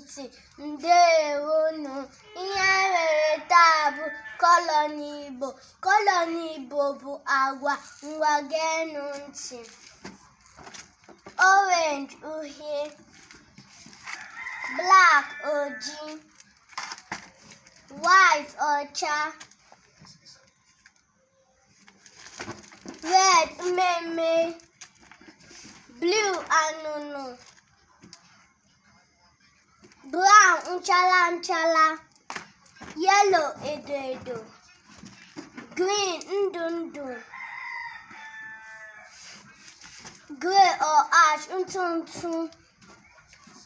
ntị. Ndewonu. Ihe anyị mere taa bụ colour n'Igbo. Colour n'Igbo bụ agwa. Ngwa geenụ ntị. Orange, uhie. Black, ojii. White, ọcha. Red, mmemme. Blue, anụnụ. Brown, nchala nchala. Yellow, edo edo. Green, ndụ ndụ. Gray or ash, ntụ ntụ.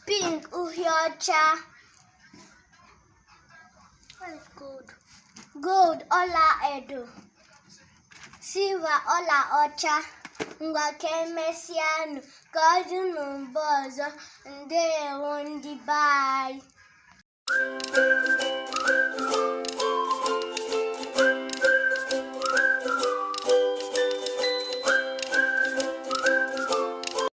Pink, uhie ọcha. Gold. Gold, ọla edo. Silver, ọla ọcha. Ngwa, ka emesịanụ, ka ọ dị mgbe ọzọ. Ndewo ndị be anyị.